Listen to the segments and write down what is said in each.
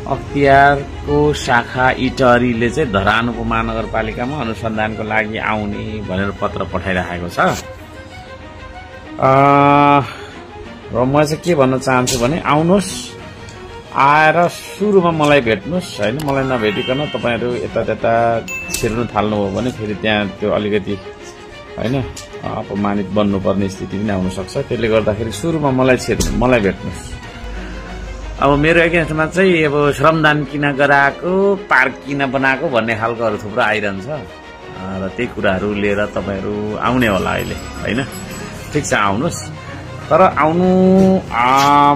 अख्तियारको शाखा इटहरीले चाहिँ धरान उपमहानगरपालिकामा अनुसन्धानको लागि आउने भनेर पत्र पठाइराखेको छ। र म चाहिँ के भन्न चाहन्छु भने आउनुहोस्, आएर सुरुमा मलाई भेट्नुहोस् हैन। मलाई नभेटिकन तपाईहरु यता त्यता छिर्नु थाल्नुभयो भने फेरि त्यहाँ त्यो अलिकति हैन अपमानित बन्नुपर्ने स्थिति पनि आउन सक्छ। त्यसले गर्दाखेरि सुरुमा मलाई भेट्नुहोस्। अब मेरो एगेन्स्टमा चाहिँ अब श्रमदान किन गराएको, पार्क किन बनाएको भन्ने खालकोहरु थुप्रो आइरहन्छ र त्यही कुराहरु लिएर तपाईहरु आउने होला अहिले हैन। ठीक छ, आउनुहोस्। तर आउनु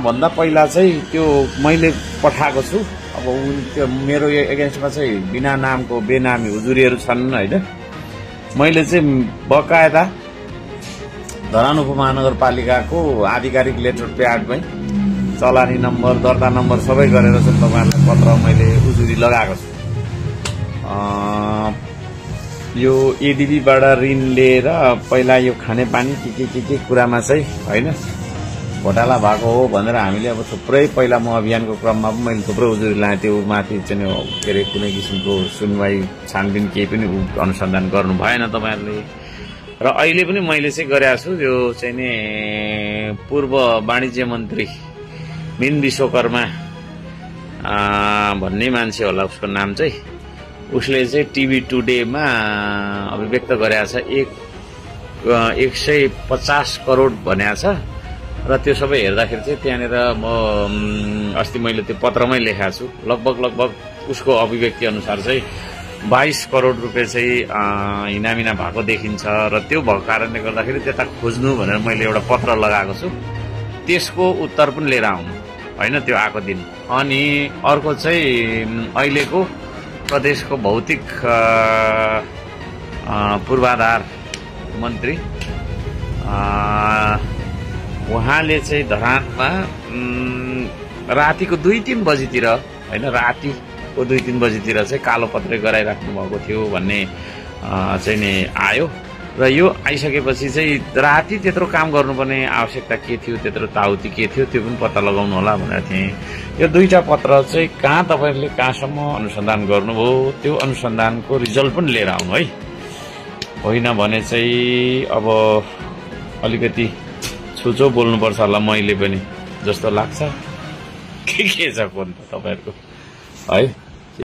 भन्दा पहिला चाहिँ त्यो मैले पठाएको छु। अब त्यो मेरो एगेन्स्टमा चाहिँ बिना नामको बेनामी हुजुरीहरु छन् हैन। मैले चाहिँ बकायदा धरान उपमहानगरपालिकाको आधिकारिक लेटर प्याडमै चलानी नम्बर, दर्ता नम्बर सबै गरेर चाहिँ तपाईहरुलाई पत्र मैले उजुरी लगाएको छु। यो एडीबीबाट ऋण लिएर पहिला यो खानेपानी के कुरामा चाहिँ हैन घोटाला भएको हो भनेर हामीले अब थुप्रै पहिला म अभियानको क्रममा पनि मैले थुप्रो उजुरी लाएँ। त्यो माथि चाहिँ के अरे कुनै किसिमको सुनवाई छानबिन केही पनि अनुसन्धान गर्नु भएन तपाईहरुले। र अहिले पनि मैले चाहिँ गरेको छु। यो चाहिँ नि पूर्व वाणिज्य मन्त्री मीन विश्वकर्मा भन्ने मान्छे होला, उसको नाम चाहिँ, उसले चाहिँ टिभी टुडेमा अभिव्यक्त गरेको छ 150 करोड भनेको छ। र त्यो सबै हेर्दाखेरि चाहिँ त्यहाँनिर म अस्ति मैले त्यो पत्रमै लेखेको छु। लगभग उसको अभिव्यक्ति अनुसार चाहिँ 22 करोड रुपियाँ चाहिँ हिनामिना भएको देखिन्छ। र त्यो भएको कारणले गर्दाखेरि त्यता खोज्नु भनेर मैले एउटा पत्र लगाएको छु। त्यसको उत्तर पनि लिएर आउनु हैन त्यो आएको दिन। अनि अर्को चाहिँ अहिलेको प्रदेशको भौतिक पूर्वाधार मन्त्री उहाँले चाहिँ धरानमा रातिको 2-3 बजीतिर हैन, रातिको 2-3 बजीतिर चाहिँ कालो पत्रे गराइराख्नु भएको थियो भन्ने चाहिँ नि आयो। र यो आइसकेपछि चाहिँ राति त्यत्रो काम गर्नुपर्ने आवश्यकता के थियो, त्यत्रो ताउती के थियो, त्यो पनि पत्ता लगाउनु होला भनेर थिएँ। यो दुईटा पत्र चाहिँ कहाँ तपाईहरुले कहाँसम्म अनुसन्धान गर्नुभयो त्यो अनुसन्धानको रिजल्ट पनि लिएर आउनु है। होइन भने चाहिँ अब अलिकति छुचो बोल्नुपर्छ होला मैले पनि जस्तो लाग्छ। के छ फोन त तपाईहरुको है।